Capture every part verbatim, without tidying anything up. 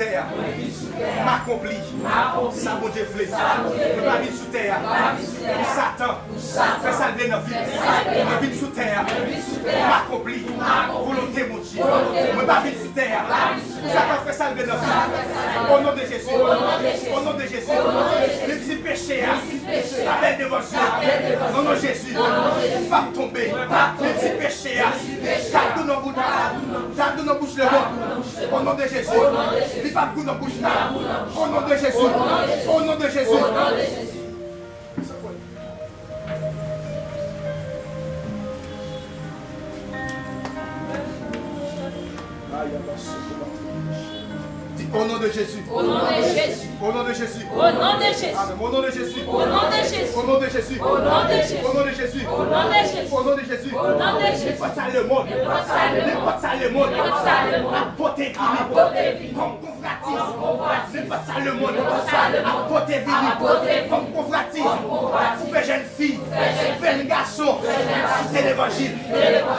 tè a, m akonpli sa Bondye vle. Mwen pa vin sou tè a pou Satan fè sa l vle nan vi m. Mwen vin sou tè a pou m akonpli volonte Bondye. Mwen pa vin sou tè a pou Satan fè sa l vle nan vi m. O non de Jezi, o non de Jezi, menm si peche a ta bèl devan zye m, o non de Jezi, m p ap tonbe. Menm si peche a ta dou nan bouch, ta dou nan bouch lemonn, o non de Jezi, li p ap gou nan bouch la. O non de Jezi, o non de Jezi. Di, o non de Jezi. O non de Jezi. O non de Jezi. O non de Jezi. Amen. O non de Jezi. O non de Jezi. O non de Jezi. O non de Jezi. O non de Jezi. O non de Jezi. O non de Jezi. O non de Jezi. Nenpòt sa lemonn, nenpòt sa lemonn ap pote vini kòm konvèti. Nenpòt sa lemonn ap pote vini kòm konvèti pou fè jèn fi, jèn gason, pote levanjil.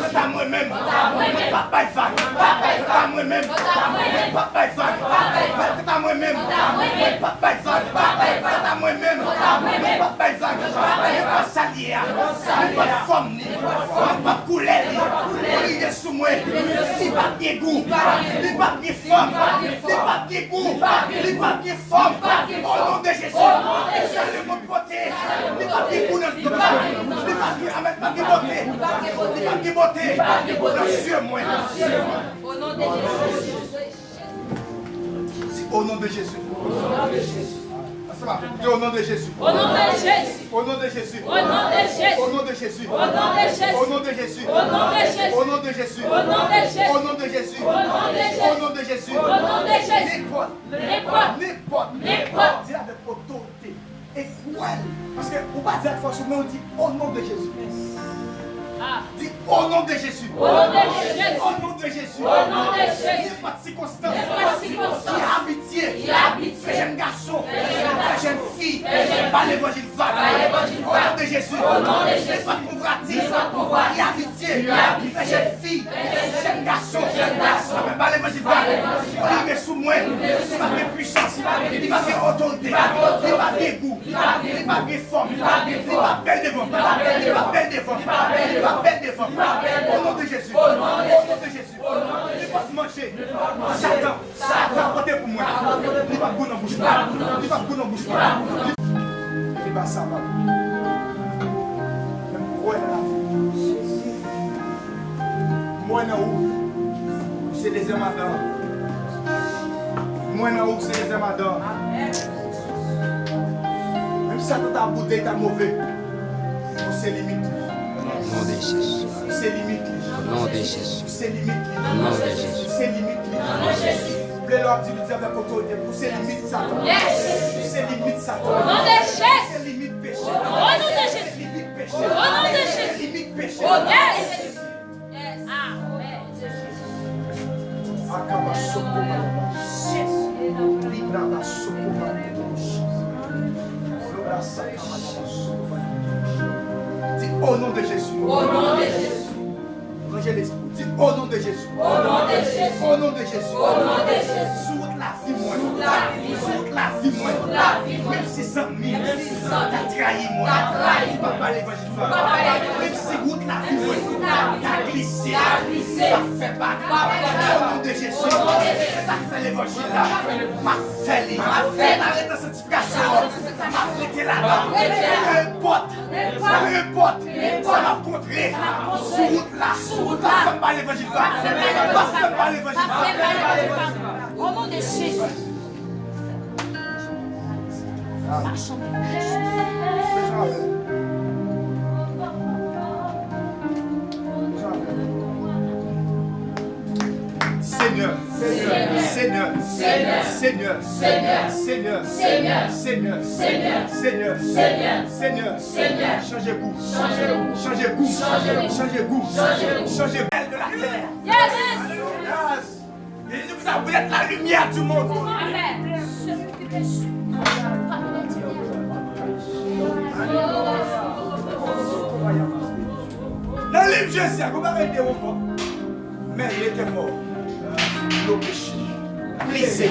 Kanta mwen menm, mwen p ap bay vag. Kanta mwen menm, mwen p ap bay vag. Kanta mwen menm, mwen p ap bay vag. Kanta mwen menm, mwen p ap bay vag. Nenpòt sa l ye a, nenpòt fòm li, nenpòt koulè li, li rive sou mwen, li p ap gen gou, li p ap gen fòm, li p ap gen gou, li p ap gen fòm. O non de Jezi, sa lemonn pote, li p ap gen gou nan, li p ap gen, amèn, li p ap gen bote, li p ap gen bote nan zye mwen. Di, o non de Jezi. Ansanm avè m, di, o non de Jezi. O non de Jezi. O non de Jezi. O non de Jezi. O non de Jezi. O non de Jezi. O non de Jezi. O non de Jezi. O non de Jezi. O non de Jezi. O non de Jezi. O non de Jezi. O non de Jezi. Nenpòt. Nenpòt. Nenpòt. Nenpòt. Di l avèk otorite. E kwè l. Paske ou pa di ak fòs ou, men ou di, o non de Jezi. Di, o non de Jezi. O non de Jezi. O non de Jezi. O non de Jezi. Nenpòt sikonstans ki abitye fè jèn gason, fè jèn fi ba levanjil vag. O non de Jezi. Nenpòt konvèti ki abitye fè jèn fi, jèn gason, jèn gason ba levanjil vag. Li rive sou mwen, li pa gen pwisans, li pa gen otorite, li pa gen gou, li pa gen fòm, li pa bèl devan m, li pa bèl devan m, li pa bèl devan m. O non de Jezi. O non de Jezi. Nenpòt manje Satan, Satan pote pou mwen, li p ap gou nan bouch mwen. Li p ap gou nan bouch mwen. Li pa sa, papa. Men m kwè nan lavi. M wè nan ou. Ou se dezyèm Adan. M wè nan ou, ou se dezyèm Adan. Menm si Satan ta boude, ta move. Ou se limit li. O non de Jezi. Ou se limit li. O non de Jezi. Ou se limit li. O non de Jezi. Ou se limit li. O non de Jezi. Vle lè w ap di, li di avèk otorite, ou se limit Satan. Yes. Ou se limit Satan. O non de Jezi. Ou se limit peche. O non de Jezi. Ou se limit peche. O non de Jezi. Ou se limit peche. O non de Jezi. Yes. Amen. Akaba soko balaba. Libra ba soko balaba. Lora saka balaba soko balaba. Di, o non de Jezi. O non de Jezi. Ranje lespri. Di, o non de Jezi. O non de Jezi. O non de Jezi. O non de Jezi. Sou wout lavi mwen. Sou wout lavi mwen. Menm si zanmi ta trayi mwen, m p ap ba levanjil vag. Menm si wout lavi mwen ta glise, m p ap fè vag. O non de Jezi, sa k fè levanjil la, m ap fè li. M pa ret nan sanktifikasyon an, m ap rete ladan. Nenpòt, nenpòt sa m ap kontre sou wout la, pa fè m ba levanjil vag. Pa fè m ba levanjil vag. O non de Jezi. Senyè, Senyè, Senyè, chanje gou, chanje gou, chanje gou, chanje gou, chanje gou. Yes. Jésus, vous êtes la lumière du monde. Amen. Nan liv Jezi a, gon bagay de ankò. Men li te mò pou peche. Lise.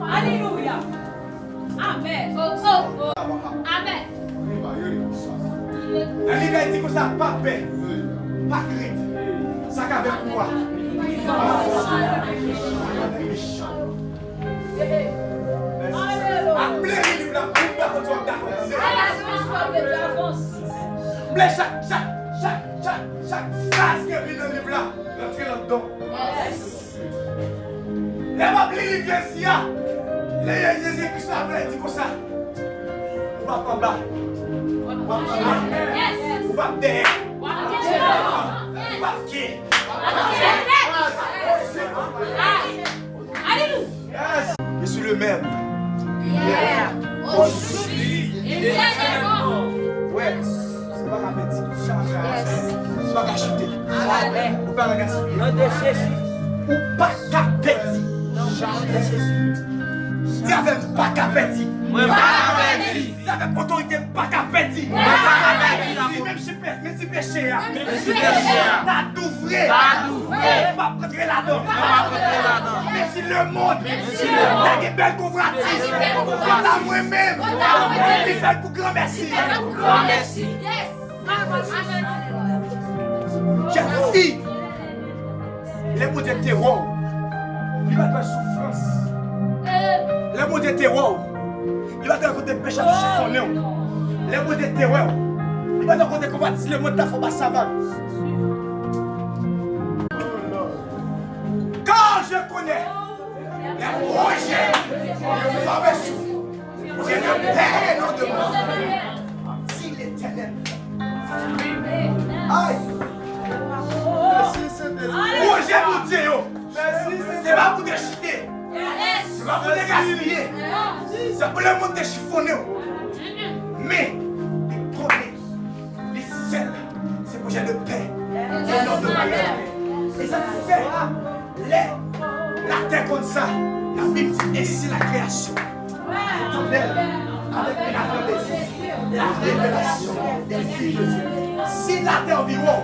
Alelouya. Amen. Amen. Nan Bib la, li di konsa, pa pè, pa krent. Sa k avèk ou a. Ap li liv la pou w pa konn sa w ap dakò. M vle chak, chak, chak, chak, chak fraz ke vin nan liv la, rantre ladan. Lè m ap li liv Jezi a, lè Jezi Kris la vle di konsa, ou p ap anba, ou p ap anba, ou p ap dèyè, ou p ap gen. Alelouya. Je suis le même. Hier, aujourd'hui, éternellement. Ouais. Ou pa ka pèdi. Ou pa ka chite. Ou pa ka gaspiye. Non de Jezi. Ou pa ka pèdi. Di avè m, pa ka pèdi. Mwen pa ka pèdi. Di avè m, otorite m pa ka pèdi. Mwen pa ka pèdi. Menm si pè-, menm si peche a, menm si peche a, ta douvre, ta douvre, m ap rantre ladan. M ap rantre ladan. Menm si lemonn, menm si lemonn, ta gen bèl konvwatis, ta gen bèl konvwatis, kanta mwen menm, kanta mwen menm, li fè l pou granmèsi. Li fè l pou granmèsi. Jèn fi, lè Bondye te wè w, li pa t wè soufrans. Lè Bondye te wè w, li pa t wè kote peche ap chifonnen w. Lè Bondye te wè w, li pa t wè kote konvwatis lemonn ta fè w pase avè l. Car je connais les projets que j'avais sur vous, projets de paix et non de mort, dit l'Éternel. Ay! Pwojè Bondye yo, se pa pou te chite, se pa pou te gaspiye, se pou lemonn te chifonnen w. Men, li konnen li sèl se pwojè de pè e non de malè. E sa k fè, lè latè konn sa, Labib di, ainsi la création attendait avec une grande désir la révélation des fils de Dieu. Si latè anviwon w,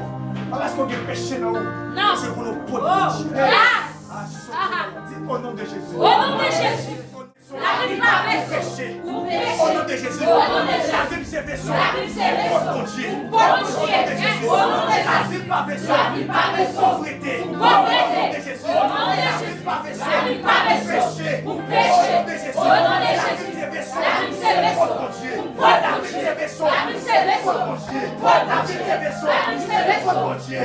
pa paske w gen peche nan ou, se pou nou pot Bondye. Di, au nom de Jésus. Au nom de Jésus. Lavi m pa veso pou peche. O non de Jezi, lavi m se veso pou Bondye. O non de Jezi, lavi m pa veso pou povrete. O non de Jezi, lavi m pa veso pou peche. O non de Jezi, lavi m se veso pou Bondye. Lavi m se veso pou Bondye. Lavi m se veso pou Bondye.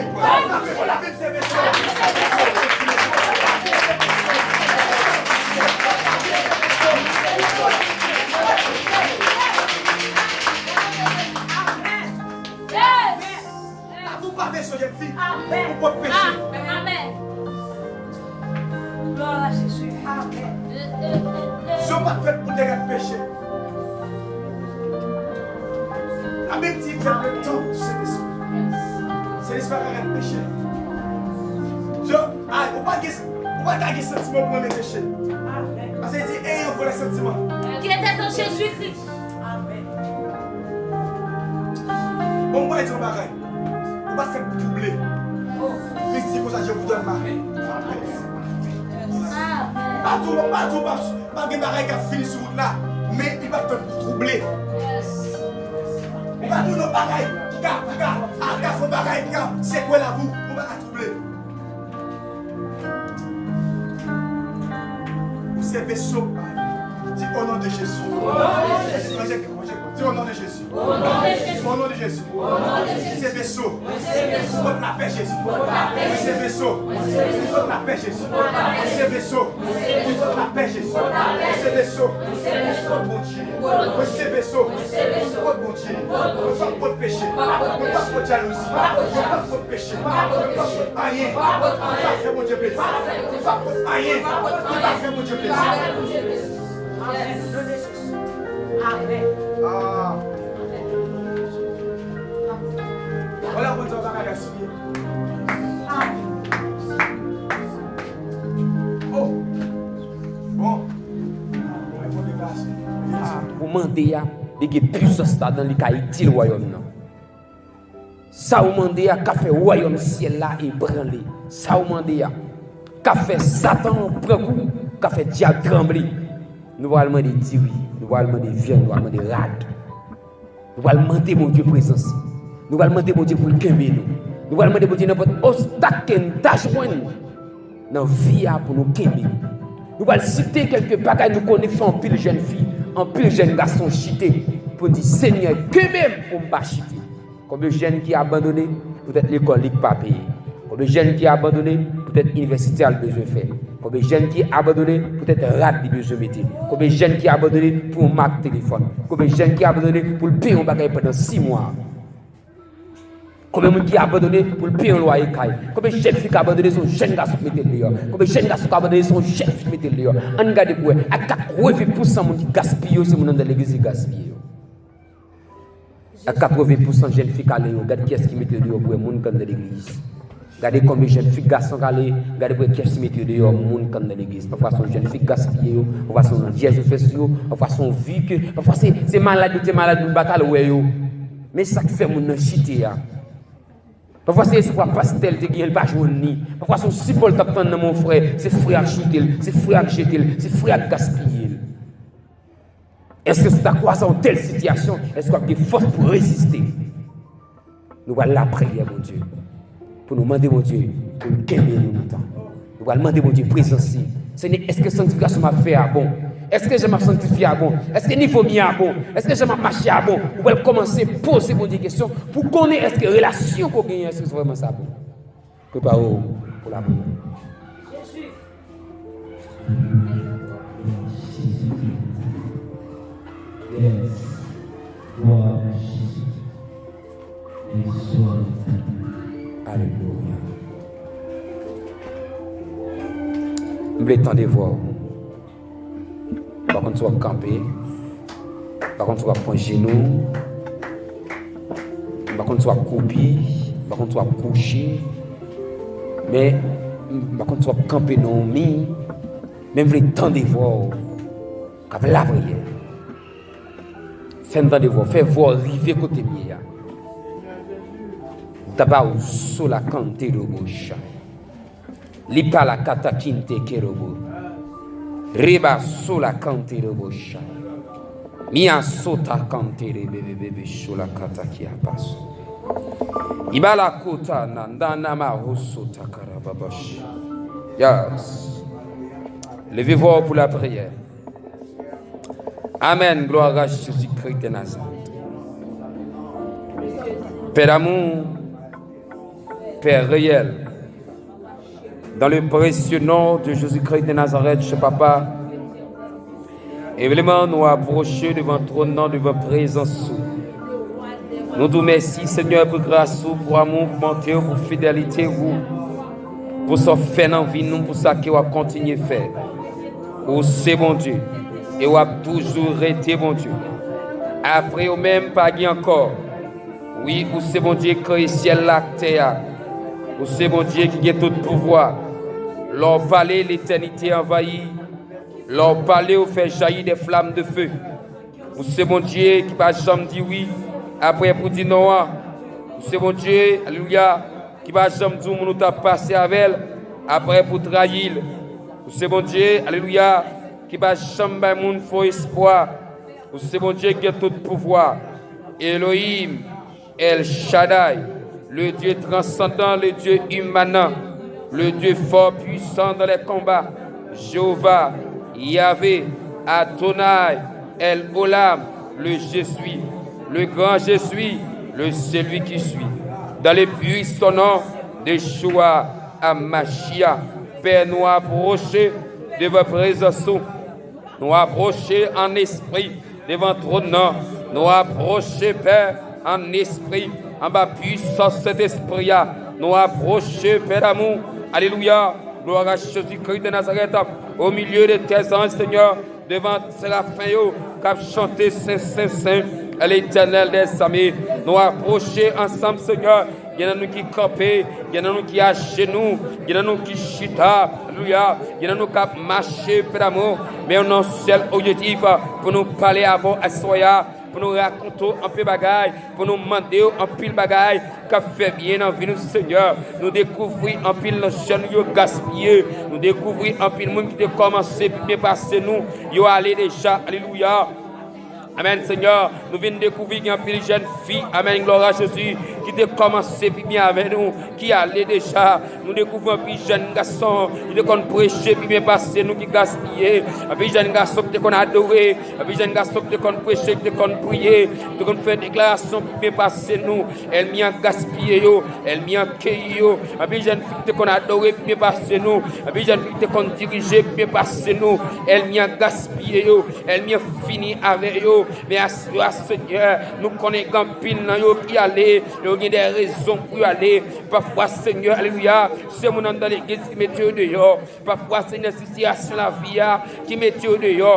Amen. Amen. Ou pa veso, jèn fi. Amen. Ou pot peche. Amen. Glwa a Jezi. Amen. Zye w pa t fèt pou te gad peche. Labib di, vous êtes le temple du Saint-Esprit. Sentespri a ka gad peche. Zye, ay, ou pa gen, ou pa ka gen santiman pou renmen peche. Amen. Paske li di, ayez un vrai sentiment. Qui était en Jésus-Christ. Amen. Bon, mwen di yon bagay. Ou pa fèt pou twouble. Kris di konsa, je vous donne ma paix. Amen. Pa tou, pa tou, pa, pa gen bagay k ap fini sou wout la, men li pa fèt pou twouble. Ou pa tou yon bagay ki ka, ki ka, a ka fè yon bagay ki ka sekwe lavi w, ou pa ka twouble. Ou se veso. Di, au nom de Jésus. Di, au nom de Jésus. Au nom de Jésus. Au nom de Jésus. Mwen se veso. Mwen se veso. Pote lapè Jezi. Mwen se veso. Pote lapè Jezi. Mwen se veso. Pote lapè Jezi. Mwen se veso. Pote Bondye. Mwen se veso. Pote Bondye. Mwen pa pot peche. Mwen pa pot jalouzi. Mwen pa pot peche. Mwen pa pot anyen ki pa fè Bondye plezi. Mwen pa pot anyen ki pa fè Bondye plezi. Amen. Amen. Ah. Voilà, bon, ça va, regarde, c'est bien. Oh. Bon. Pou mande a, Li gen pisans ladan, li ka itil wayòm nan. Sa ou mande a ka fè wayòm syèl la ebranle. Sa ou mande a ka fè Satan an pran kou, ka fè dyab tranble. Nou pral mande diri, nou pral mande vyann, nou pral mande rad. Nou pral mande Bondye prezans li. Nou pral mande Bondye pou l kenbe nou. Nou pral mande Bondye nenpòt obstak ke n ta jwenn nan vi a pou nou kenbe. Nou pral site kèlke bagay nou konnen fè anpil jèn fi, anpil jèn gason chite pou di, Senyè, kenbe m pou m pa chite. Konbyen jèn ki abandone poutèt lekòl li k pa peye? Konbyen jèn ki abandone poutèt inivèsite a l bezwen fè? Konbyen jèn ki abandone poutèt rad li bezwen mete? Konbyen jèn ki abandone pou yon mak telefòn? Konbyen jèn ki abandone pou l peye yon bagay pandan sis mwa? Konbyen moun ki abandone pou l peye yon lwaye kay? Konbyen jèn fi ki abandone se yon jèn gason k mete l deyò? Konbyen jèn gason ki abandone se yon jèn fi k mete l deyò? Ann gade pou wè, a katreven pousan moun ki gaspiye yo, se moun anndan legliz ki gaspiye yo. A katreven pousan jèn fi k ale yo, gade kiyès ki mete yo deyò pou wè moun k anndan legliz. Gade konbyen jèn fi gason k ale, gade pou wè kiyès ki mete yo deyò moun k anndan legliz. Pafwa se yon jèn fi k gaspiye yo, pafwa se yon landyèz yo fè sou yo, pafwa se yon vi ke, pafwa se, se malad yo te malad, moun pa t al wè yo. Men sa k fè moun nan chite a. Pafwa se espwa pastè l te genyen, l pa jwenn li. Pafwa se yon sipò l t ap tann nan men yon frè, se frè a k choute l, se frè a k jete l, se frè a k gaspiye l. Èske si w ta kwaze yon tèl sitiyasyon, èske w ap gen fòs pou reziste? Nou pral lapriyè Bondye, pou nou mande Bondye pou l kenbe nou nan tan. Nou pral mande Bondye prezans li. Senyè, èske sanktifikasyon m ap fè a bon? Èske jan m ap sanktifye a bon? Èske nivo m ye a bon? Èske jan m ap mache a bon? Ou pral kòmanse poze Bondye kesyon pou konnen èske relasyon ke w genyen, èske se vrèman sa bon? Prepare w pou lapriyè. Yes. Gloire à Jésus. Alelouya. M vle tande vwa w. M pa konn si w ap kanpe. M pa konn si w ap pran jenou. M pa konn si w ap koubi. M pa konn si w ap kouche. Men, m pa konn si w ap kanpe nan yon mi. Men m vle tande vwa w k ap lapriyè. Fè m tande vwa w. Fè vwa w rive kote m ye a. Daba ou so la kante do bocha. Li pa la kata kinte kerobo. Reba so la kante do bocha. Mi a so ta kante de bebe bebe so la kata ki a paso. Iba la kota na ndana ma ho so ta karababash. Yes. Leve vwa w pou lapriyè. Amen. Gloire à Jésus-Christ de Nazareth. Père d'amour, Père réel, dans le précieux nom de Jésus-Christ de Nazareth, cher Papa, e vrèman nou apwoche devan twòn nan, devan prezans ou. Nou di w mèsi, Senyè, pou gras ou, pou amou, pou bonte ou, pou fidelite ou, pou sa w fè nan vi nou, pou sa ke w ap kontinye fè. Ou se Bondye, e w ap toujou rete Bondye. Apre ou menm, pa gen ankò. Wi, ou se Bondye ki kreye syèl la ak tè a. Ou se Bondye ki gen tout pouvwa. Lè w pale, letènite anvayi. Lè w pale, ou fè jayi de flam de fe. Ou se Bondye ki pa janm di wi, apre pou di non an. Ou se Bondye, alelouya, ki pa janm di yon moun ou t ap pase avè l, apre pou trayi l. Ou se Bondye, alelouya, ki pa janm bay moun fo espwa. Ou se Bondye ki gen tout pouvwa. Elohim, El Shaddai, le Dieu transcendant, le Dieu immanent, le Dieu fort, puissant dans les combats, Jéhovah, Yahvé, Adonai, El Olam, le Je suis, le grand Je suis, le celui qui suis. Dans le puissant nom de Yeshua Amashia, Pè, nou apwoche devan prezans ou. Nou apwoche an espri devan twòn nan. Nou apwoche, Pè, an espri, anba pwisans Sentespri a. Nou apwoche, Pè damou. Alelouya. Gloire à Jésus-Christ de Nazareth. Au milieu de tes anges, Seigneur, devan serafen yo k ap chante sen, sen, sen, Letènèl dèzame. Nou apwoche ansanm, Senyè. Gen nan nou ki kanpe, gen nan nou ki ajenou, gen nan nou ki chita, alelouya, gen nan nou k ap mache, Pè damou, men yon sèl objektif, pou nou pale avè w aswè a, pou nou rakonte w anpil bagay, pou nou mande w anpil bagay k ap fè byen nan vi nou, Senyè. Nou dekouvri anpil nan jèn nou yo gaspiye. Nou dekouvri anpil moun ki te kòmanse pi byen pase nou, yo ale deja. Alelouya. Amèn, Senyè. Nou vin dekouvri gen anpil jèn fi, amèn, glwa a Jezi, ki te kòmanse pi byen avè nou, ki ale deja. Nou dekouvri anpil jèn gason ki te konn preche pi byen pase nou, ki gaspiye. Anpil jèn gason ki te konn adore, anpil jèn gason ki te konn preche, ki te konn priye, ki te konn fè deklarasyon pi byen pase nou. Ènmi an gaspiye yo, ènmi an keyi yo. Anpil jèn fi ki te konn adore pi byen pase nou, anpil jèn fi ki te konn dirije pi byen pase nou, ènmi an gaspiye yo, ènmi an fini avè yo. Men aswè a, Senyè, nou konnen gen anpil nan yo ki ale, yo gen de rezon pou yo ale. Pafwa, Senyè, alelouya, se moun anndan legliz ki mete yo deyò. Pafwa, Senyè, sitiyasyon lavi a ki mete yo deyò.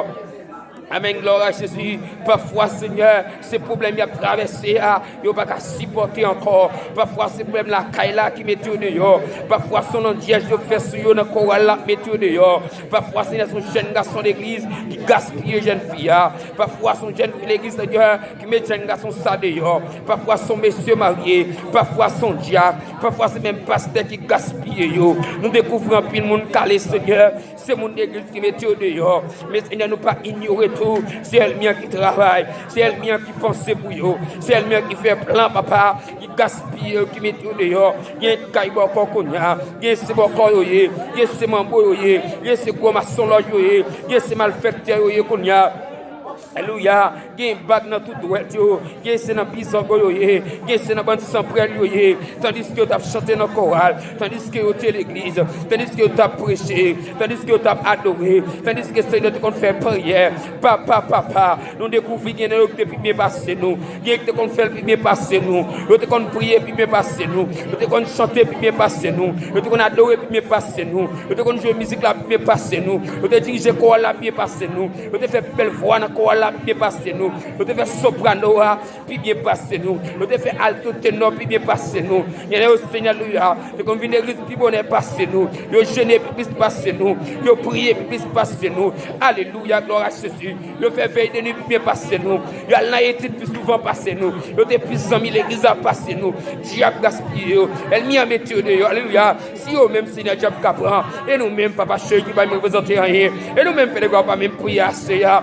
Amèn, glwa a Jezi. Pafwa, Senyè, se pwoblèm y ap travèse a, yo pa ka sipòte ankò. Pafwa, se pwoblèm lakay la ki mete yo deyò. Pafwa, se yon landyèj yo fè sou yo nan koral la k mete yo deyò. Pafwa, Senyè, se yon jèn gason legliz ki gaspiye jèn fi a. Pafwa, se yon jèn fi legliz, Senyè, ki met jèn gason sa deyò. Pafwa, se yon mesye marye. Pafwa, se yon dyak. Pafwa, se menm pastè ki gaspiye yo. Nou dekouvri anpil moun k ale, Senyè. Se moun legliz ki mete yo deyò. Men, Senyè, nou pa inyore tou. Se ènmi an ki travay. Se ènmi an ki panse pou yo. Se ènmi an ki fè plan, papa, ki gaspiye yo, ki mete yo deyò. Gen kay bòkò kounye a. Gen se bòkò yo ye. Gen se manbo yo ye. Gen se gwo masonlòj yo ye. Gen se malfektè yo ye kounye a. Alelouya. Gen bag nan tout dwèt yo. Gen se nan bizango yo ye. Gen se nan bann sanprèl yo ye. Tandiske yo t ap chante nan koral. Tandiske yo te legliz. Tandiske yo t ap preche. Tandiske yo t ap adore. Tandiske, Senyè, te konn fè priyè. Papa, papa, nou dekouvri gen nan yo ki te pi byen pase nou. Gen ki te konn fè l pi byen pase nou. Yo te konn priye pi byen pase nou. Yo te konn chante pi byen pase nou. Yo te konn adore pi byen pase nou. Yo te konn jwe mizik la pi byen pase nou. Yo te dirije koral la pi byen pase nou. Yo te fè pi bèl vwa nan koral la pi byen pase nou. Yo te fè soprano a pi byen pase nou. Yo te fè alto tenò pi byen pase nou. Gen nan yo, Senyè, alelouya, te konn vin legliz pi bonè pase nou. Yo jene pi plis pase nou. Yo priye pi plis pase nou. Alelouya, glwa a Jezi. Yo fè vèy de nwi pi byen pase nou. Yo al nan etid pi souvan pase nou. Yo te plis zanmi legliz la pase nou. Dyab gaspiye yo. Ènmi an mete yo deyò. Alelouya. Si yo menm, Senyè, dyab ka pran. E nou menm, papa cheri, ki pa menm reprezante anyen. E nou menm, Pè Degwa, pa menm priye ase a.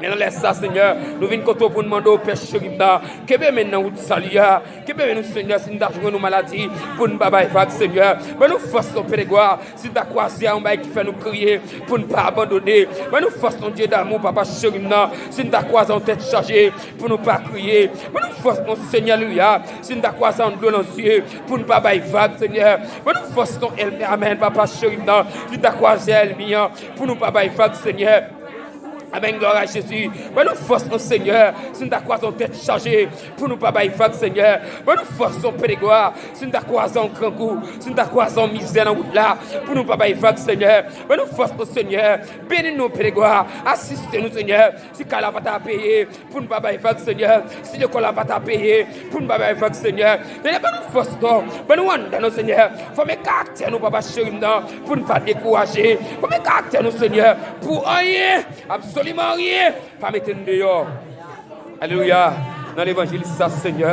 Men nan lè sa, Senyè, nou vin kote w pou n mande w, Pè cheri m nan, kenbe men n nan wout sali a. Kenbe men nou, Senyè, si n ta jwenn yon maladi, pou n pa bay vag, Senyè. Ban nou fòs, non, Pè Degwa, si n ta kwaze a yon bagay ki fè nou kriye, pou n pa abandone. Ban nou fòs, non, Dye damou, papa cheri m nan, si n ta kwaze a yon tèt chaje, pou nou pa kriye. Ban nou fòs, non, Senyè, alelouya, si n ta kwaze a yon dlo nan zye, pou n pa bay vag, Senyè. Ban nou fòs, non, ènmi, amèn, papa cheri m nan, si n ta kwaze a ènmi an, pou nou pa bay vag, Senyè. Amèn, glwa a Jezi. Ban nou fòs, non, Senyè, si n ta kwaze yon tèt chaje, pou nou pa bay vag, Senyè. Ban nou fòs, non, Pè Degwa, si n ta kwaze yon grangou, si n ta kwaze yon mizè nan wout la, pou nou pa bay vag, Senyè. Ban nou fòs, non, Senyè. Beni nou, Pè Degwa. Asiste nou, Senyè. Si kay la pa ta peye, pou n pa bay vag, Senyè. Si lekòl la pa ta peye, pou n pa bay vag, Senyè. Senyè, ban nou fòs, non. Ban nou anndan nou, Senyè. Fòme karaktè nou, papa cheri m nan, pou n pa dekouraje. Fòme karaktè nou, Senyè, pou anyen, absoliman anyen, pa mete n deyò. Alelouya. Nan levanjil sa, Senyè.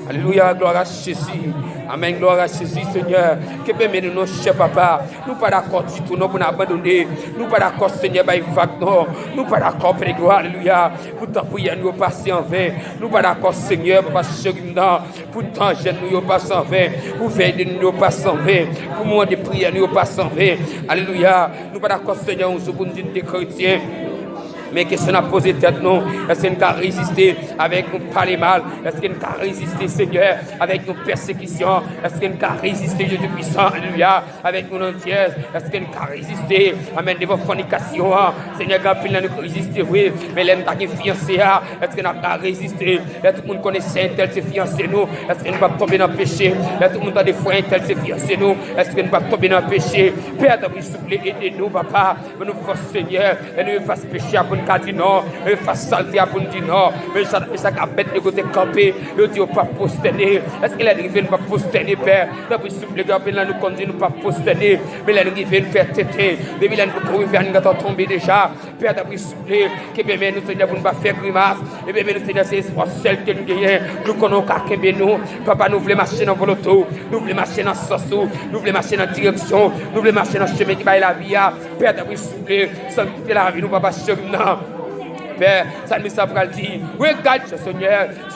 Alelouya, glwa a Jezi. Amèn, glwa a Jezi, Senyè. Kenbe men nou, non, chè papa. Nou pa dakò ditou, non, pou n abandone. Nou pa dakò, Senyè, bay vag, non. Nou pa dakò, Pè Degwa, alelouya. Pou tan priyè nou yo pase an ven. Nou pa dakò, Senyè, papa cheri m nan, pou tan jèn nou yo pase an ven. Pou vèy de nwi yo pase an ven. Pou moman de priyè nou yo pase an ven. Alelouya. Nou pa dakò, Senyè, yon jou pou n di n te kretyen. Men kesyon n ap poze tèt nou, èske n ka reziste avèk yon pale mal? Èske n ka reziste, Senyè, avèk yon pèsekisyon? Èske n ka reziste, Jezi pwisan, alelouya, avèk yon landyèz? Èske n ka reziste, amèn, devan fònikasyon an? Senyè, gen anpil nan nou ki reziste vre, men lè n ta gen fiyanse a, èske n ap ka reziste? Lè tout moun konnen sè entèl se fiyanse nou, èske nou p ap tonbe nan peche? Lè tout moun tande frè entèl se fiyanse nou, èske nou p ap tonbe nan peche? Pè, tanpri, souple, ede nou, papa. Ban nou fòs, Senyè. Lè nou efase peche a pou n ka di non. Lè nou efase salte a pou n di non. Men sa, men sa k ap mèt de kote kanpe. Yo di yo p ap pwostène. Èske lè n rive n p ap pwostène, Pè? Tanpri, souple, gen anpil nan nou konn di nou p ap pwostène. Men lè n rive n fè tenten. Depi lè n poko rive a, n gentan tonbe deja. Pè, tanpri, souple, kenbe men nou, Senyè, pou nou pa fè grimas. Kenbe men nou, Senyè, se espwa sèl ke nou genyen. Nou konnen w ka kenbe nou. Papa, nou vle mache nan volonte w. Nou vle mache nan sans ou. Nou vle mache nan direksyon w. Nou vle mache nan chemen ki bay lavi a. Pè, tanpri, souple, sanktifye lavi nou, papa cheri m nan. Pè, salmis la pral di, regard, Senyè,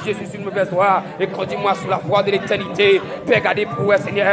je suis une mauvaise voie et conduis-moi sur la voie de l'éternité. Pè, gade pou wè, Senyè,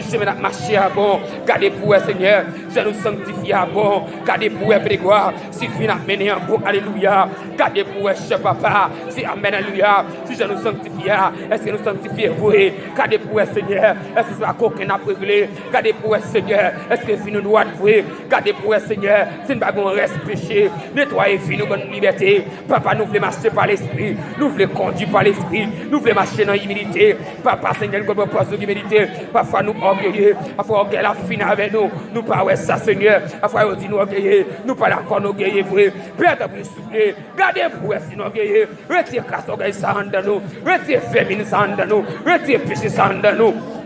chemen n ap mache a bon. Gade pou wè, Senyè, jan nou sanktifye a bon. Gade pou wè, Pè de glwa, si vi n ap mennen an bon, alelouya. Gade pou wè, chè papa, si, amèn, alelouya, si jan nou sanktifye a, èske nou sanktifye vre? Gade pou wè, Senyè, èske se pa kokenn n ap regle? Gade pou wè, Senyè, èske vi nou dwat vre? Gade pou wè, Senyè, si n pa gen yon rès peche. Netwaye vi nou, ban nou libète. Papa, nou vle mache pa Lespri. Nou vle kondui pa Lespri. Nou vle mache nan imilite. Papa, Senyè, nou konn pran pòz nou imilite. Pafwa nou ògeye. Pafwa ògèy la fin avè nou. Nou pa wè sa, Senyè. Pafwa yo di nou ògeye. Nou pa dakò nou ògeye vre. Pè, tanpri, souple, gade pou wè si nou ògeye. Retire kras ògèy sa anndan nou. Retire vèmin sa anndan nou. Retire peche sa anndan nou.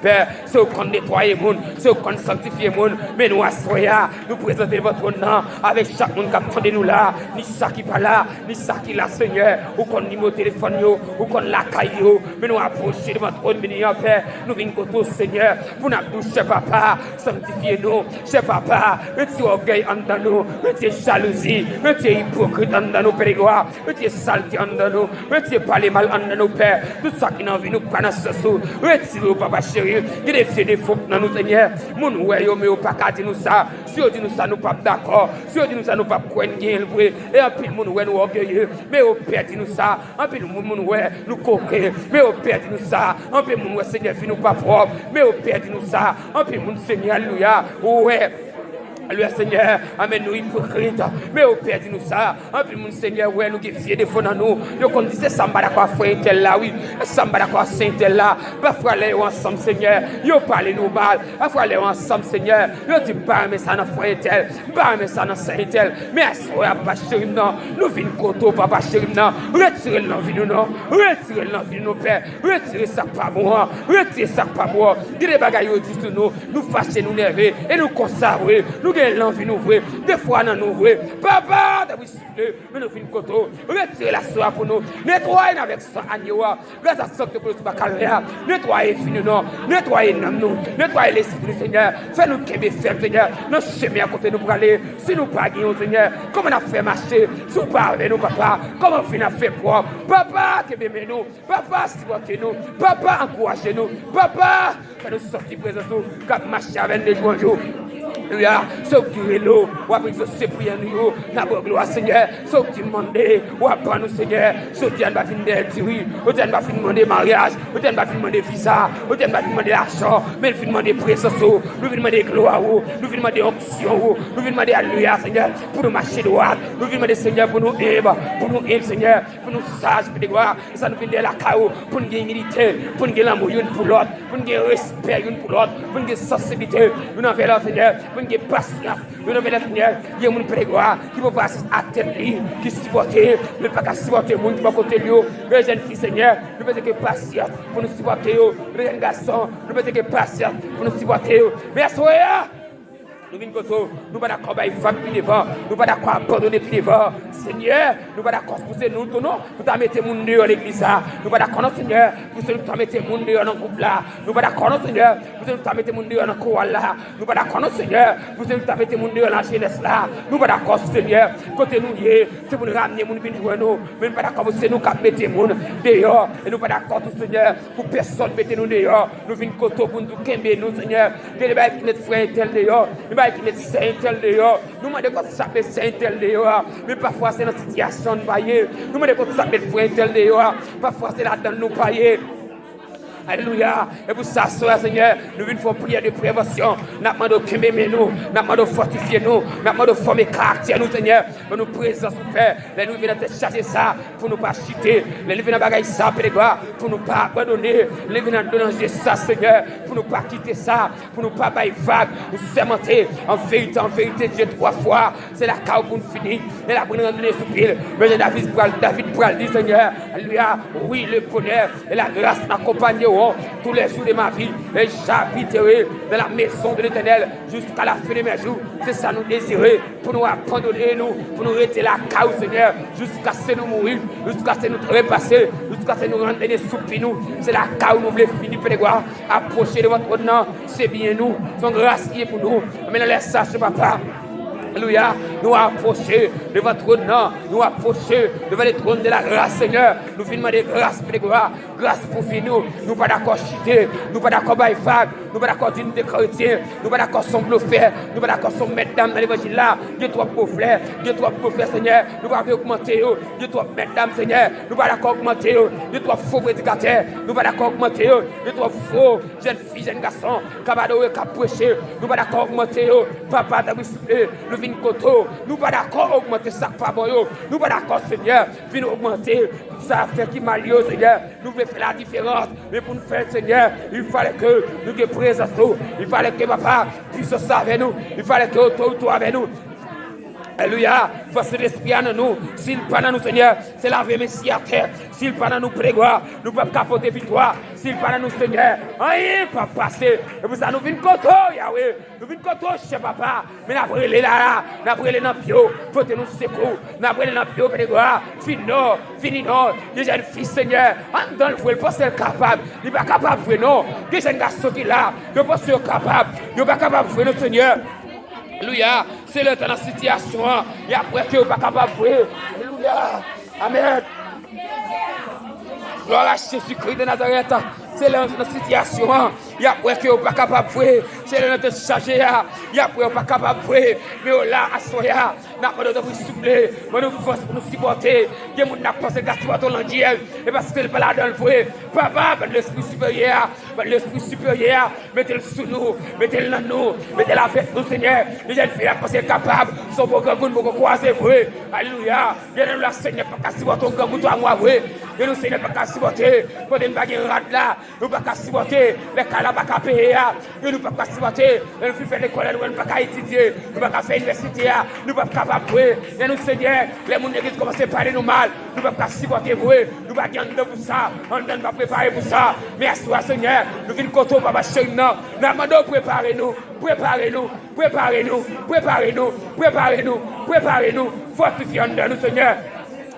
Pè, se ou k konn netwaye moun, se ou k konn sanktifye moun. Men nou aswè a, nou prezante devan twòn nan avèk chak moun k ap tande nou la, ni sa ki pa la, ni sa ki la, Senyè. Ou konn nimewo telefòn yo, ou konn lakay yo. Men nou apwoche devan twòn beni an, Pè. Nou vin kote w, Senyè, pou n ap di w, chè papa, sanktifye nou. Chè papa, retire ògèy anndan nou, retire jalouzi, retire ipokrit anndan nou, Pè de glwa. Retire salte anndan nou. Retire pale mal anndan nou, Pè. Tout sa ki nan vi nou pa nan sans ou. Retire yo, papa cheri. Gen de vye defo k nan nou, Senyè. Moun wè yo, men yo pa ka di nou sa. Si yo di nou sa, nou p ap dakò. Si yo di nou sa, nou p ap kwè n genyen l vre. E anpil moun wè nou ògeye. Men yo pè di nou sa. Anpil moun, moun wè nou koken. Men yo pè di nou sa. Anpil moun wè, Senyè, vi nou pa pwòp. Men yo pè di nou sa. Anpil moun, Senyè, alelouya, wè Alelouya, Senyè. Amèn. Nou ipokrit. Men yo pè di nou sa. Anpil moun, Senyè, wè nou gen vye defo nan nou. Yo konn di, se sa m pa dakò ak frè entèl la, wi. Se sa m pa dakò ak sè entèl la. Pafwa, lè yo ansanm, Senyè, yo pale nou mal. Pafwa, lè yo ansanm, Senyè, yo di, m pa renmen sa nan frè entèl. M pa renmen sa nan sè entèl. Men aswè a, papa cheri m nan, nou vin kote w, papa cheri m nan. Retire l nan vi nou, non. Retire l nan vi nou, non, Pè. Retire sa k pa bon an. Retire sa k pa bon an. Gen de bagay yo di sou nou. Nou fache, nou nève, e nou konsa vre. Nou gen lanvi nou vre. Defo a nan nou vre. Papa, tanpri, souple, men nou vin kote w. Retire laso a pou nou. Netwaye n avèk san agno a. Gras a san k te koule sou bwa Kalvè a. Netwaye vi nou, non. Netwaye nanm nou. Netwaye lespri nou, Senyè. Fè nou kenbe fèm, Senyè, nan chemen an kote nou prale. Si nou pa gen w, Senyè, kòman n ap fè mache? Si w pa avè nou, papa, kòman vi n ap fè pwòp? Papa, kenbe men nou. Papa, sipòte nou. Papa, ankouraje nou. Papa, fè nou sòti prezans ou k ap mache avè n de jou an jou. Alelouya. Se ou ki rele w, w ap egzose priyè nou yo. N ap ba w glwa, Senyè. Se ou ki mande, w ap ban nou, Senyè. Jodi a, n pa vin dèyè diri. Jodi a, n pa vin mande maryaj. Jodi a, n pa vin mande viza. Jodi a, n pa vin mande lajan. Men n vin mande prezans ou. Nou vin mande glwa ou. Nou vin mande onksyon ou. Nou vin mande, alelouya, Senyè, pou nou mache dwat. Nou vin mande, Senyè, pou nou enb. Pou nou enb, Senyè. Pou nou saj, pou nou glwa. E sa nou vin dèyè lakay ou, pou n gen imilite, pou n gen lanmou youn pou lòt, pou n gen respè youn pou lòt, pou n gen sansiblite youn anvè lòt, Senyè, pou n gen pasyans youn anvè lòt, Senyè. Gen moun, Pè de glwa, ki poko asis a tèt li, ki sipòte, men pa ka sipòte moun ki bò kote l yo. Gen jèn fi, Senyè, nou bezwen gen pasyans pou nou sipòte yo. Gen jèn gason, nou bezwen gen pasyans pou nou sipòte yo. Men aswè a, nou vin kote w, nou pa dakò bay vag pi devan, nou pa dakò abandone pi devan. Senyè, nou pa dakò pou se nou tou non, pou ta mete moun deyò legliz la. Nou pa dakò non, Senyè, pou se nou ta mete moun deyò nan gwoup la. Nou pa dakò non, Senyè, pou se nou ta mete moun deyò nan koral la. Nou pa dakò non, Senyè, pou se nou ta mete moun deyò nan jenès la. Nou pa dakò, Senyè, kote nou ye, se pou n ramne moun vin jwenn nou. Men nou pa dakò pou se nou k ap mete moun deyò. E nou pa dakò tou, Senyè, pou pèsonn mete nou deyò. Nou vin kote w pou n tou kenbe nou, Senyè. Gen de bagay ki met frè entèl deyò, gen bagay ki met sè entèl deyò. Nou mande kòman sa k met sè entèl deyò a. Men pafwa se nan sitiyasyon n pa ye. Nou mande kòman sa k met frè entèl deyò a. Pafwa se ladann nou pa ye. Alelouya. E pou sa, aswè a, Senyè, nou vin fè yon priyè de prevansyon. N ap mande w kenbe men nou. N ap mande w fòtifye nou. N ap mande w fòme karaktè nou, Senyè. Ban nou prezans ou, Pè. Lè nou rive nan tèt chaje sa, pou nou pa chite. Lè nou vin nan bagay sa, Pè de glwa, pou nou pa abandone. Lè nou vin nan dlo nan je sa, Senyè, pou nou pa kite sa, pou nou pa bay vag. Nou sèmante, an verite, an verite, Dye twa fwa, se lakay ou pou n fini. Lè l ap rann randone sou pye l, men jan David pral, David Pral di, Senyè, alelouya, oui, le bonheur et la grâce m'accompagneront tous les jours de ma vie, et j'habiterai dans la maison de l'Éternel jusqu'à la fin de mes jours. Se sa nou dezire, pou nou abandone nou, pou nou rete lakay ou, Senyè, jiskaske nou mouri, jiskaske nou trepase, jiskaske nou rann dènye soupir nou. Se lakay ou nou vle fini, Pè de glwa. Apwoche devan twòn nan, se byen nou, se yon gras li ye pou nou. Men nan lè sa, Papa, alelouya, nou apwoche devan twòn nan, nou apwoche devan le trône de la grâce, Senyè. Nou vin mande gras, Pè de glwa, gras pou vi nou. Nou pa dakò chite, nou pa dakò bay vag, nou pa dakò di nou te kretyen, nou pa dakò se yon blofè, nou pa dakò se yon mèt dam nan levanjil la. Gen twòp blofè, gen twòp blofè, Senyè, nou pa vle ogmante yo. Gen twòp mèt dam, Senyè, nou pa dakò ogmante yo. Gen twòp fo predikatè, nou pa dakò ogmante yo. Gen twòp fo jèn fi, jèn gason k ap adore, k ap preche, nou pa dakò ogmante yo. Papa, tanpri, souple, nou vin kote w. Nou pa dakò ogmante sa k pa bon yo. Nou pa dakò, Senyè, vin ogmante tout sa fè ki mal yo, Senyè. Nou vle fè ladiferans, men pou n fè l, Senyè, il fallait que nou gen prezans ou. Il fallait que, Papa, pisans ou avè nou. Il fallait que otorite ou avè nou. Alelouya. Fòs Sentespri a nan nou. Si l pa nan nou, Senyè, se lave men si atè. Si l pa nan nou, Pè de glwa, nou p ap ka pote viktwa. Si l pa nan nou, Senyè, anyen p ap pase. Se pou sa nou vin kote w, Yawe. Nou vin kote w, chè Papa. Men n ap rele la, la. N ap rele nan pye w. Pote nou sekou. N ap rele nan pye w, Pè de glwa. Fin non, fini non. Gen jèn fi, Senyè, anndan l vre, l panse l kapab. Li pa kapab vre non. Gen jèn gason ki la, yo panse yo kapab. Yo pa kapab vre non, Senyè. Alelouya. Se lè w ta nan sitiyasyon an, y ap wè ke yo pa kapab vre. Alelouya. Amèn. Glwa a Jezikri de Nazarèt. Se lè w nan sitiyasyon an, y ap wè ke yo pa kapab vre. Se lè w nan tèt chaje a, y ap wè yo pa kapab vre. Men yo la aswè a. N ap mande w tanpri souple, ban nou fòs pou nou sipòte. Gen moun n ap panse ka sipòte w landyèl, e paske l pa ladan l vre. Papa, ban lespri siperyè a, ban lespri siperyè a, mete l sou nou, mete l nan nou, mete l avèk nou, Senyè. Li jèn fi la panse l kapab, se yon bon granmoun poko kwaze vre. Alelouya. Gen nou la, Senyè, pa ka sipòte yon grangou twa mwa vre. Gen nou, Senyè, pa ka sipòte kote n pa gen rad la. Nou pa ka sipòte lè kay la pa ka peye a. Gen nou p ap ka sipòte lè nou fin fè lekòl la, nou wè nou pa ka etidye. Nou pa ka fè inivèsite a. Nou p ap kapab vre. Gen nou, Senyè, lè moun legliz kòmanse pale nou mal, nou p ap ka sipòte vre. Nou pa gen anndan pou sa. Anndan nou pa prepare pou sa. Men aswè a, Senyè, nou vin kote w, Papa cheri m nan. N ap mande w prepare nou. Prepare nou. Prepare nou. Prepare nou. Prepare nou. Prepare nou. Fòtifye anndan nou, Senyè.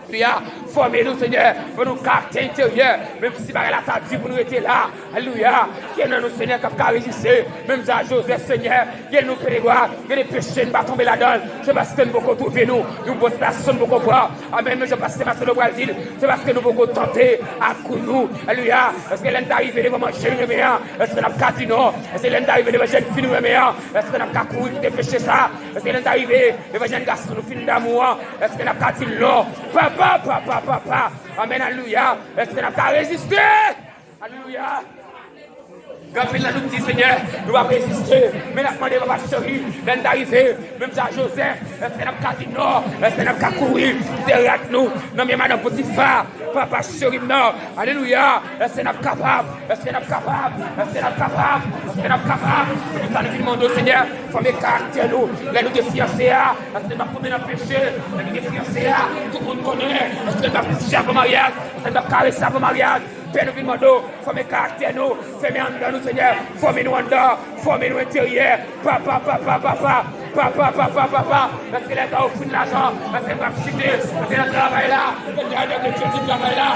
Alelouya. Fòme nou, Senyè. Ban nou karaktè enteryè. Menm si bagay la ta di pou nou rete la. Alelouya. Gen nan nou, Senyè, k ap ka reziste. Menm jan Jozèf, Senyè. Gen nou, Pè de glwa. Gen de peche nou pa tonbe ladan l. Se paske nou poko twouve nou. Nou bon sitiyasyon nou poko pran. Amèn. Men jan pastè Marcelo pral di l, se paske nou poko tante ak kou nou. Alelouya. Èske lè n ta rive devan manje nou renmen an, èske n ap ka di non? Èske lè n ta rive devan jèn fi nou renmen an, èske n ap ka kouri kite peche sa? Èske lè n ta rive devan jèn gason nou fin damou an, èske n ap ka di l non? Papa, papa, papa. Amèn, alelouya. Èske n ap ka reziste? Alelouya. Gen anpil nan nou ki di, Senyè, nou p ap reziste. Men n ap mande, Papa cheri, lè n ta rive, menm jan Jozèf, èske n ap ka di non? Èske n ap ka kouri kite rad nou nan men madan Potifa? Papa cheri m nan, alelouya. Èske n ap kapab? Èske n ap kapab? Èske n ap kapab? Èske n ap kapab? Se pou sa nou vin mande w, Senyè, fòme karaktè nou. Lè nou te fiyanse a, èske n p ap tonbe nan peche? Lè nou te fiyanse a, tout moun konnen. Èske n p ap kouche avan maryaj? Èske n p ap karese avan maryaj? Pè, nou vin mande w, fòme karaktè nou, fèmen anndan nou, Senyè, fòme nou anndan, fòme nou enteryè. Papa, papa, papa, papa, papa, papa. Èske lè n ta ofri n lajan, èske n p ap chite? Èske nan travay la, lè n ta wè nou vle pèdi travay la,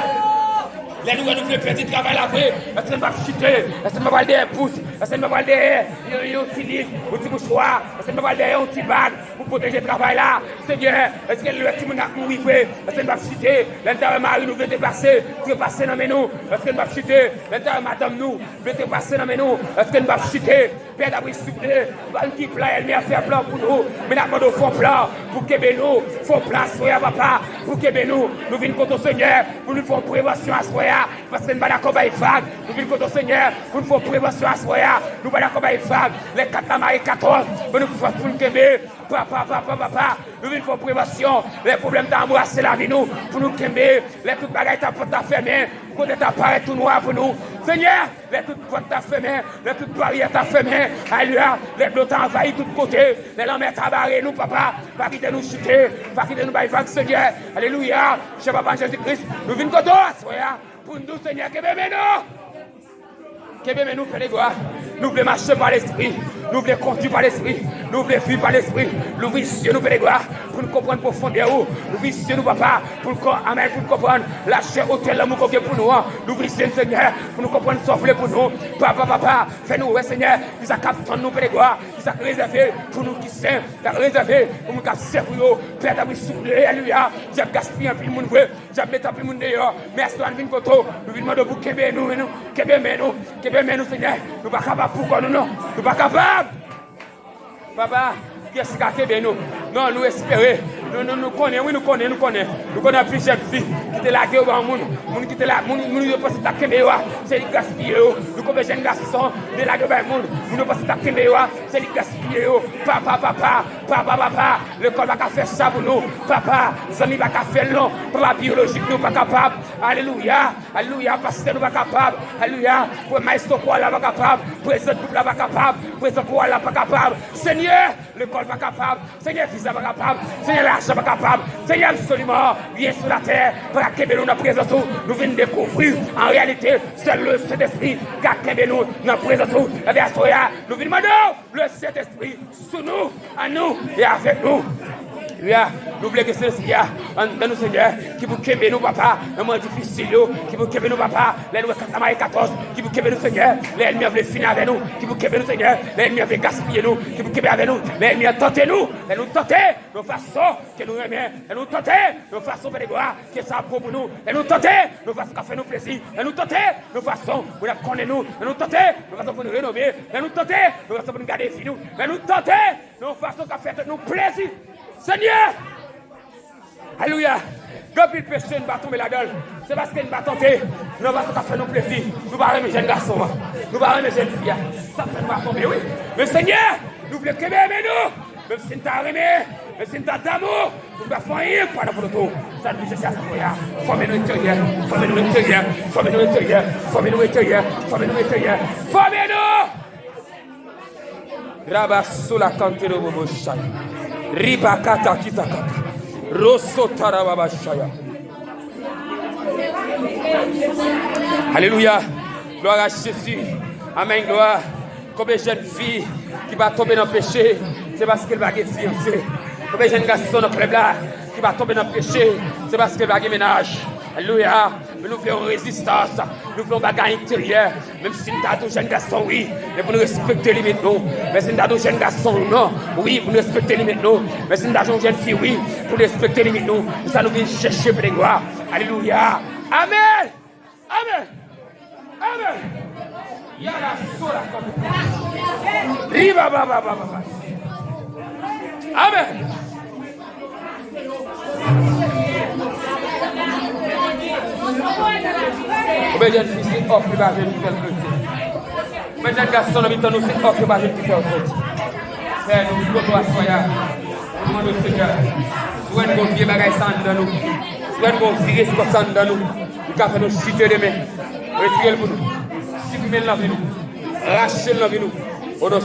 lè nou wè nou vle pèdi travay la vre, èske n p ap chite? Èske n p ap al dèyè bous? Èske n p ap al dèyè yon, yon ti liv, yon ti mouchwa? Èske n p ap al dèyè yon ti bag pou pwoteje travay la? Senyè, èske lè timoun ap mouri vre, èske n p ap chite? Lè n ta wè mari nou vle trepase, trepase nan men nou, èske n p ap chite? Lè n ta wè madanm nou vle trepase nan men nou, èske n p ap chite? Pè, tanpri souple, ban n ki plan ènmi a fè plan pou nou. Men n ap mande w fè yon plan pou kenbe nou. Fè yon plan aswè a, papa, pou kenbe nou. Nou vin kote w, Senyè, pou nou fè yon prevansyon aswè a. Paske n pa dakò bay vag. Nou vin kote w, Senyè, pou n fè yon prevansyon aswè a. Nou pa dakò bay vag. Lè kat la mare katòz, ban nou fòs pou n kenbe. Papa, papa, papa, nou vin fè yon prevansyon. Lè pwoblèm ta anbrase lavi nou, pou nou kenbe. Lè tout bagay ta, pòt ta fèmen, Kote ta parèt tou nwa pou nou. Senyè, lè tout pòt ta fèmen, lè tout baryè ta fèmen, alelouya, lè dlo ta anvayi tout kote, lè lanmè ta bare nou, papa, pa kite nou chite, pa kite nou bay vag, Senyè, alelouya, chè papa Jezi Kris, nou vin kote w aswè a, pou n di w, Senyè, kenbe men nou. Kenbe men nou, Pè de glwa. Nou vle mache pa Lespri. Nou vle kondui pa Lespri. Nou vle viv pa Lespri. Louvri zye nou, Pè de glwa, pou n konprann pwofondè ou. Louvri zye nou, papa, pou n kon-, amèn, pou n konprann lachè, otè lanmou ke w gen pou nou an. Louvri zye n, Senyè, pou nou konprann sa w vle pou nou. Papa, papa, fè nou wè, Senyè, kisa k ap tann nou, Pè de glwa, kisa k rezève pou nou ki sen, kisa k rezève pou moun k ap sèvi yo. Pè, tanpri, souple, alelouya. Dyab gaspiye anpil moun vre. Dyab mete anpil moun deyò, men aswè a n vin kote w, nou vin mande w pou kenbe nou, men nou, kenbe men nou, kenbe men nou, Senyè. Nou pa kapab pou kò nou, non. Nou pa kapab. Papa, kiyès ki ka kenbe nou? Non, nou espere. Nou, nou, nou konnen, wi, nou konnen, nou konnen. Nou konnen anpil jèn fi ki te lage yo ba yon moun. Moun ki te la, moun, moun yo panse t ap kenbe yo a, se li k gaspiye yo. Nou konbyen jèn gason te lage yo ba yon moun. Moun yo panse t ap kenbe yo a, se li k gaspiye yo. Papa, papa, papa, papa. Lekòl pa ka fè sa pou nou. Papa, zanmi pa ka fè l non. Papa, biyolojik nou pa kapab. Alelouya, alelouya, pastè nou pa kapab. Alelouya, pou maestro kwayè la pa kapab. Prezidant gwoup la pa kapab. Prezidant kwayè la pa kapab. Senyè, lekòl pa kapab. Senyè, viza pa kapab. Senyè, lajan pa kapab. Senyè, absoliman, byen sou latè pa ka kenbe nou nan prezans ou. Nou vin dekouvri, an reyalite, sèl le Sentespri ka kenbe nou nan prezans ou. Ebyen, aswè a, nou vin mande w, le Sentespri sou nou, an nou e avèk nou. Alelouya. Nou vle ke Sentespri a anndan nou, Senyè, ki pou kenbe nou, papa, nan moman difisil yo, ki pou kenbe nou, papa, lè nou wè kat la maye katòz, ki pou kenbe nou, Senyè, lè ènmi an vle fini avè nou, ki pou kenbe nou, Senyè, lè ènmi an vle gaspiye nou, ki pou kenbe avè nou, lè ènmi an tante nou, lè nou tante, nan fason ke nou renmen, lè nou tante, nan fason, Pè de glwa, ke sa bon pou nou, lè nou tante, nan fason k ap fè nou plezi, lè nou tante, nan fason pou n ap konnen nou, lè nou tante, nan fason pou n renome, lè nou tante, nan fason pou n gade fi nou, lè nou tante, nan yon fason k ap fè tèt nou plezi. Senyè! Alelouya! Gen anpil peche n pa tonbe ladan l. Se paske n pa tante nan yon fason k ap fè nou plezi. Nou pa renmen jèn gason an. Nou pa renmen jèn fi a. Sa fè n pa tonbe, wi. Men Senyè, nou vle kenbe men nou. Menm si n ta renmen, menm si n ta damou, pou n pa fè anyen k pa nan volonte w. Sa nou vin chèche aswè a. Fòme nou enteryè, fòme nou enteryè, fòme nou enteryè, fòme nou enteryè, fòme nou enteryè, fòme nou! Rabasola kantero bobo chay. Ribakata kitakata. Roso tarababa chaya. Alelouya. Glwa a Jezi. Amèn. Glwa. Konbyen jèn fi ki pa tonbe nan peche, se paske l pa gen fiyanse. Konbyen jèn gason nan klèb la ki pa tonbe nan peche, se paske l pa gen mennaj. Alelouya. Men nou vle yon rezistans, nou vle yon bagay enteryè. Menm si n ta di w jèn gason, wi, men pou n respekte limit nou. Men si n ta di w jèn gason, non, wi, pou n respekte limit nou. Men si n ta di w jèn fi, wi, pou n respekte limit nou. Se sa nou vin chèche, Pè de glwa. Alelouya. Amèn. Amèn. Amèn. Yara sola kòm. Riba ba ba ba ba ba. Amèn. Konbyen jèn fi se òf li pa jwenn ki fè l kretyen? Konbyen jèn gason nan mitan nou se òf yo pa jwenn ki fè yo kretyen? Pè, nou vin kote w aswè a. Nou mande w, Senyè, si w wè n gon vye bagay sa anndan nou, si w wè n gon vye espòs sa anndan nou, ki ka fè nou chite demen, retire l pou nou. Siprime l nan vi nou. Rache l nan vi nou. O non